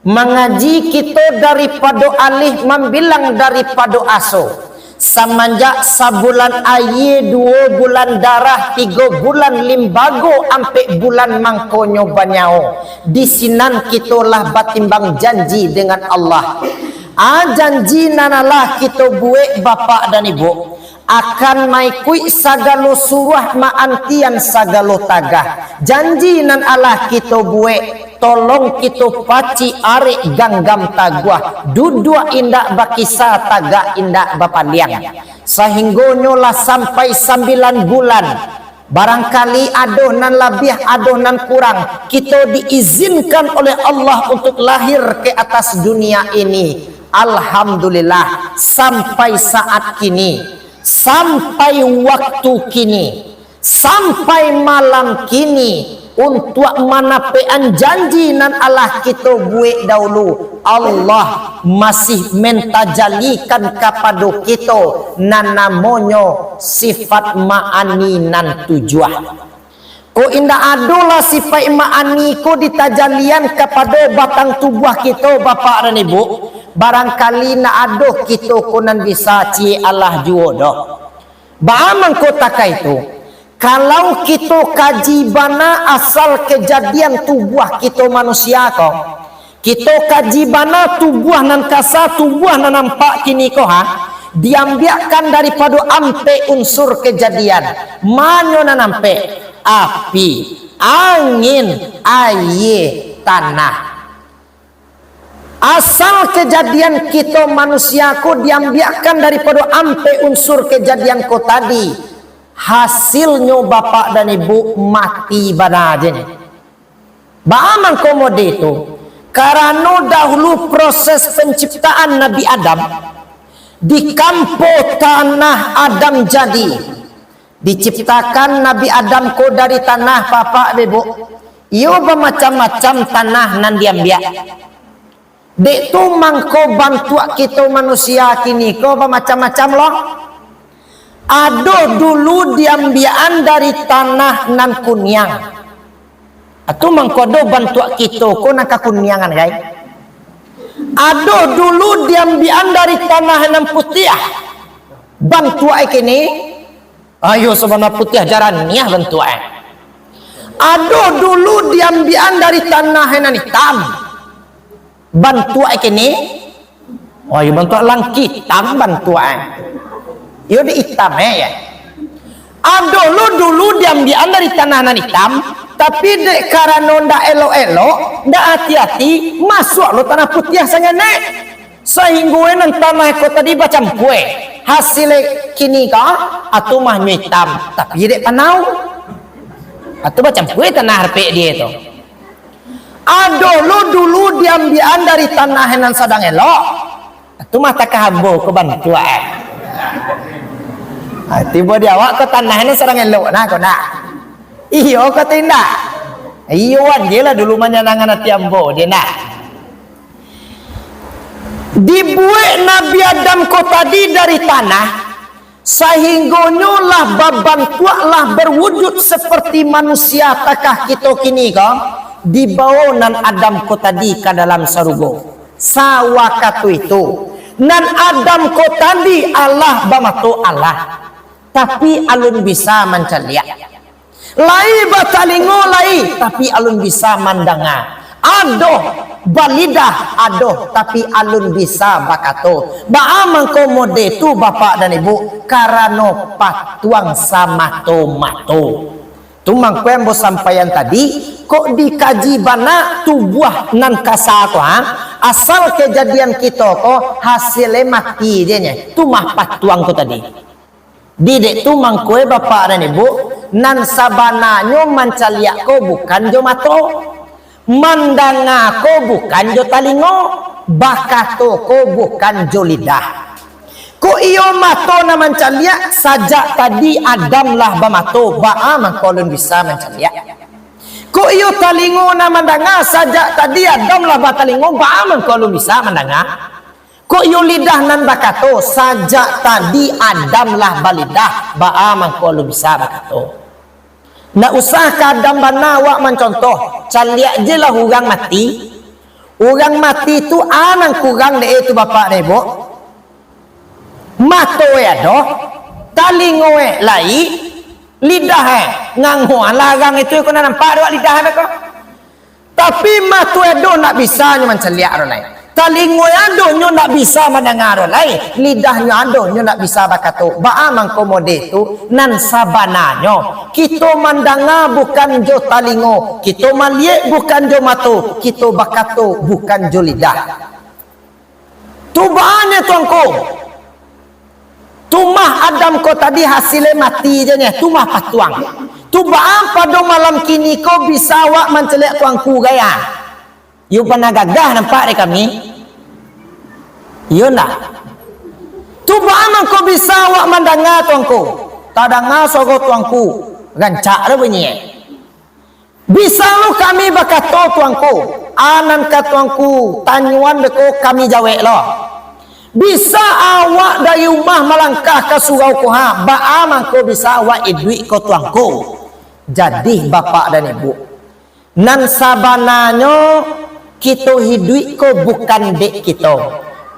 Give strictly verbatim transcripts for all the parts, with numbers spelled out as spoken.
Mangaji kito daripado alih, mambilang daripado aso. Samanjak sabulan aia, duo bulan darah, tigo bulan limbago, ampek bulan mangkonyo banyawo. Di sinan kito lah batimbang janji dengan Allah. Ah, janji nan alah kito buek, bapak dan ibu, akan maikuik sagalo suruah, maantian sagalo tagah. Janji nan alah kito buek, tolong kito pacik arek ganggam taguah, duduak indak bakisa, tagak indak bapaliang. Sahinggonyo lah sampai sambilan bulan, barangkali ado nan labiah, ado nan kurang, kito diizinkan oleh Allah untuk lahir ke atas dunia ini. Alhamdulillah, sampai saat kini, sampai waktu kini, sampai malam kini, untuak manapekan janji nan alah kito buek dahulu, Allah masih mentajalikan kapado kito nan namonyo sifat ma'ani nan tujuah. Kok indak adolah sifat ma'ani ko ditajalian kapado batang tubuah kito, bapak dan ibu, barangkali ndak ado kito ko nan bisa ciek alah juo doh. Baa mangko takah itu? Kalau kito kaji bana asal kejadian tubuah kito manusia ko, kito kaji bana tubuah nan kasa, tubuah nan nampak kini ko, ha, diambiakkan daripado ampek unsur kejadian. Manyo nan ampek? Api, angin, aia, tanah. Asal kejadian kito manusia ko diambiakkan daripado ampek unsur kejadian ko tadi, hasilnyo, bapak dan ibu, mati bana je ni. Baa mangko mode tu? Karano dahulu proses penciptaan Nabi Adam, di kampo tanah Adam jadi, diciptakan Nabi Adam ko dari tanah, bapak ibu. Iyo, bamacam-macam tanah nan diambiak. Dek tu mangko bantuak kito manusia kini ko bamacam-macam lo. Ado dulu diambiakan dari tanah nan kuniang. Atu mangko ado bantuak kito ko nan kakuniangan, gai. Ado dulu diambiakan dari tanah nan putiah. Bantuak e kini, ayo, sabana putiah jaraniah bantuak e. Ado dulu diambiakan dari tanah nan itam. Bantuak e kini, ayo, bantuak langkitang bantuak e. Iyo, di itam e, ya. Ado lo dulu diambiakan dari tanah nan itam, tapi dek karano ndak elok-elok, ndak ati-ati, masuak lo tanah putiah sangenek. Sahinggo e nan tanah ko tadi bacampua. Hasil e kini ka, atu mah nyo itam, tapi dek panau. Atu bacampua tanah repek dia tu. Ado lo dulu diambiakan dari tanah nan sadang elok. Atu mah takah ambo ko bantuak e. Ah, tibo di awak ko tanah nan sadang elok nah ko nak. Iyo ko tindak. Iyo, wan je lah dulu manyanangan ati ambo je nak. Dibuek Nabi Adam ko tadi dari tanah, sahinggonyo lah babantuak, lah berwujud seperti manusia takah kito kini ko, dibawo nan Adam ko tadi ka dalam sarugo. Sawakatu itu, nan Adam ko tadi alah bamato alah, tapi alun bisa mancaliak. Lai batalingo lai, tapi alun bisa mandanga. Ado balidah, ado, tapi alun bisa bakato. Baa mangko mode tu, bapak dan ibu? Karano patuang samato-mato. Tu mangko ambo sampaian tadi, kok dikaji bana tubuah nan kasa ko, ha? Asal kejadian kito ko, hasilnyo mati je nyo. Tu mah patuang ko tadi. Di dek tu mangko e, bapak dan ibu, nan sabananyo mancaliak ko bukan jo mato, mandanga ko bukan jo talingo, bakato ko bukan jo lidah. Kok iyo mato nan mancaliak, sajak tadi Adam lah bamato, baa mangko alun bisa mancaliak? Kok iyo talingo nan mandanga, sajak tadi Adam lah batalingo, baa mangko alun bisa mandanga? Kok iyo lidah nan bakato, sajak tadi Adam lah balidah, baa mangko alun bisa bakato? Ndak usah ka Adam bana awak mancontoh, caliak je lah urang mati. Urang mati tu a nan kurang dek e tu, bapak dek ibu. Mato e ado, talingo e lai, lidah e ngango, larang itu ko nan nampak dek awak lidah e ko. Tapi mato e ado ndak bisa nyo mancaliak doh lai. Talingo e ado nyo ndak bisa mandanga doh lai. Lidah nyo ado nyo ndak bisa bakato. Baa mangko mode tu? Nan sabananyo, kito mandanga bukan jo talingo, kito maliek bukan jo mato, kito bakato bukan jo lidah. Tu baa nyo Tuangku. Tumah Adam ko tadi hasilnyo mati je nyo, tumah patuang. Tu baa pado malam kini ko bisa awak mancaliak Tuangku gaya. Iyo panah gagah nampak dek kami. Iyo ndak? Tu baa mangko bisa awak mandanga Tuangku. Tadanga suaro Tuangku, rancak dah bunyi e. Bisa lo kami bakato Tuangku, a nan ka Tuangku tanyoan beko kami jawek lo. Bisa awak dari umah malangkah ka surau ko ha, baa mangko bisa awak iduik ko Tuangku. Jadi bapak dan ibu, nan sabananyo kito iduik ko bukan dek kito,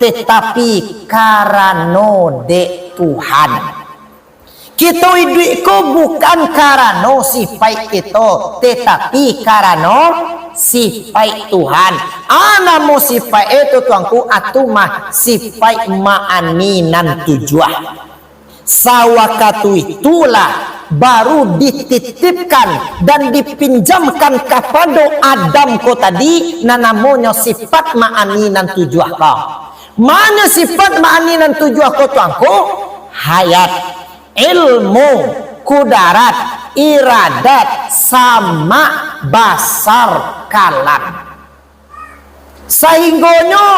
tetapi karano dek Tuhan. Kito iduik ko bukan karano sipaik kito, tetapi karano sipaik Tuhan. A namo sipaik e tu Tuangku, a tu mah sipaik ma'ani nan tujuah. Sawakatu itulah baru dititipkan dan dipinjamkan kapado Adam ko tadi, nan namonyo sipaik ma'ani nan tujuah ko. Mano sipaik ma'ani nan tujuah ko Tuangku? Hayat, ilmu, kudarat, iradat, sama', basar, kalam. Sahinggonyo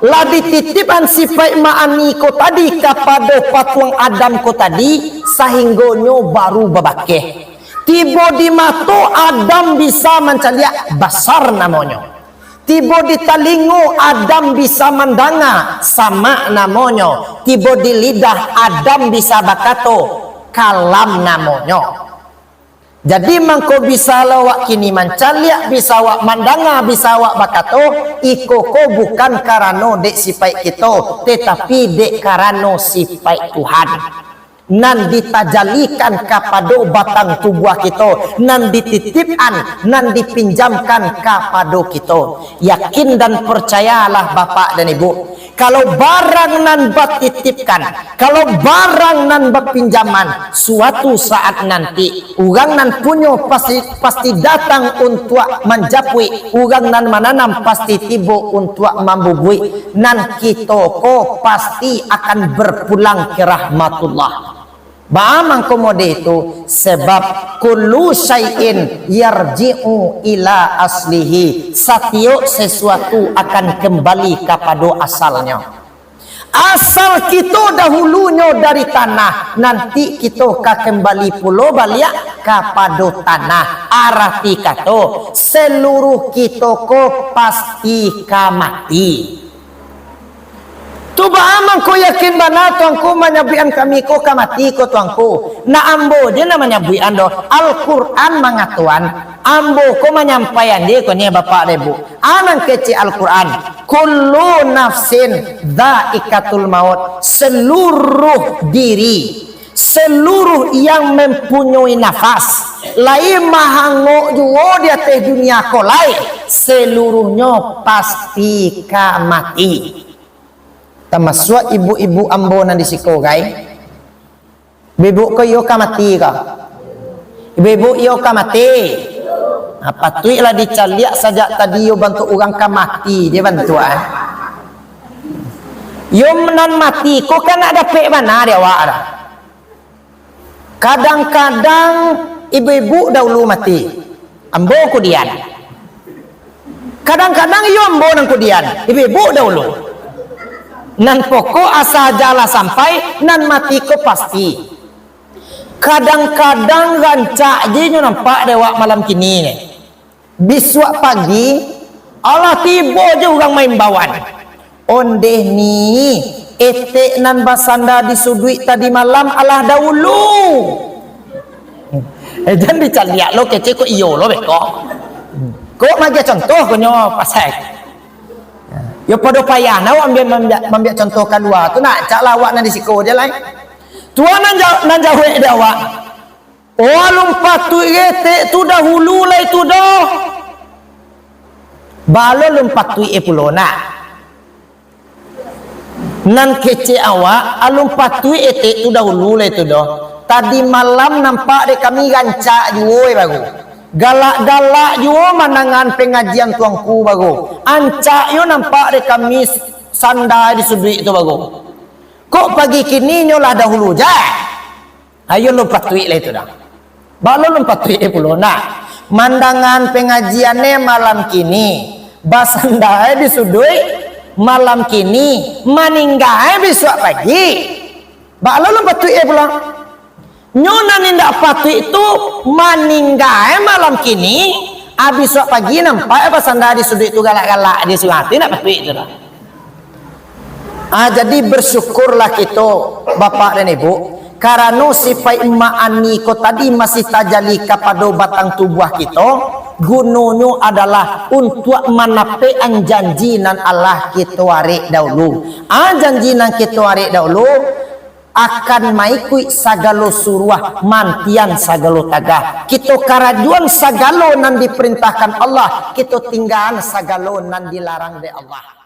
lah dititipkan sipaik ma'ani ko tadi kapado patuang Adam ko tadi, sahinggonyo baru babakeh. Tibo di mato Adam bisa mancaliak, basar namonyo. Tibo di talingo Adam bisa mandanga, sama' namonyo. Tibo di lidah Adam bisa bakato, kalam namonyo. Jadi mangko bisa lo awak kini mancaliak, bisa awak mandanga, bisa awak bakato, iko ko bukan karano dek sipaik kito, tetapi dek karano sipaik Tuhan. Nan ditajalikan kapado batang tubuah kito, nan dititipkan, nan dipinjamkan kapado kito. Yakin dan percayalah, bapak dan ibu, kalau barang nan batitipkan, kalau barang nan bapinjaman, suatu saat nanti, urang nan punyo pasti, pasti datang untuak manjapuik, urang nan mananam pasti tibo untuak mambubuik, nan kito ko pasti akan berpulang ke rahmatullah. Baa mangko mode itu? Sebab kullu syai'in yarji'u ila aslihi, satiok sesuatu akan kembali kapado asalnyo. Asal kito dahulunyo dari tanah, nanti kito ka kembali pulo baliak kapado tanah. Arati kato, seluruh kito ko pasti ka mati. Tu baa mangko yakin bana Tuangku manyabuikan kami ko ka mati ko Tuangku? Nak ambo je nan manyabuikan doh. Al-Quran mangatoan, ambo ko manyampaian je ko nyo bapak dek ibu. A nan kecek Al-Quran, "Kullu nafsin dzaiqatul maut." Seluruh diri, seluruh yang mempunyoi nafas, lai mahangok juo di ateh dunia ko lai, seluruhnyo pasti ka mati. Tamasuak ibu-ibu ambo nan di siko, gai. Ibu-ibu ko iyo ka mati ko? Ibu-ibu iyo ka mati? Ha, patuiklah dicaliak sajak tadi iyo bantuak urang ka mati, je bantuak, eh. Iyo nan mati ko kan nak dapek bana di awak dah. Kadang-kadang ibu-ibu dahulu mati, ambo kudian. Kadang-kadang iyo ambo nan kudian, ibu-ibu dahulu. Nan pokok asa ajalah sampai, nan mati ko pasti. Kadang-kadang rancak je nyo nampak dek awak malam kini ni. Bisuak pagi, alah tibo je urang maimbauan. Ondeh ni, etek nan basanda di suduik tadi malam alah dahulu. Eh, jan dicaliak lo kecek ko iyo lo beko. Ko magiah contoh ko nyo pasai. Yo pado payah nah awak mambiak, mambiak, mambiak contoh kalua tu, nak cak lah awak nan di siko je lai. Tuan nan ja-, nan jawek di awak. Oh, alun patuik etek tu dahulu lai tu doh. Baa lo alun patuik e pulo nak. Nan kecek awak, alun patuik etek tu dahulu lai tu doh. Tadi malam nampak dek kami rancak juo e baru. Galak-galak juo mandangaan pangajian tuanku baru. Ancak yo nampak dek kami sanda di suduik tu baru. Kok pagi kini nyo lah dahulu je? Ayo alun patuik lai tu doh. Baa lo alun patuik e pulo nak. Mandangaan pangajian e malam kini, basanda e di suduik malam kini, maningga e bisuak pagi. Baa lo alun patuik e pulo. Nyo nan indak patuik tu maningga e malam kini, a bisuak pagi nampak e basanda di suduik tu galak-galak di siwati, indak patuik tu doh. Ah, jadi bersyukurlah kito, Bapak dan Ibu, karano sipaik Mak Ani ko tadi masih tajali kapado batang tubuah kito, gunonyo adalah untuak manapekan janji nan alah kito arek dahulu. Ah, janji nan kito arek dahulu, akan maikuik sagalo suruah, mantian sagalo tagah. Kito karajoan sagalo nan diparintahkan Allah, kito tinggaan sagalo nan dilarang dek Allah.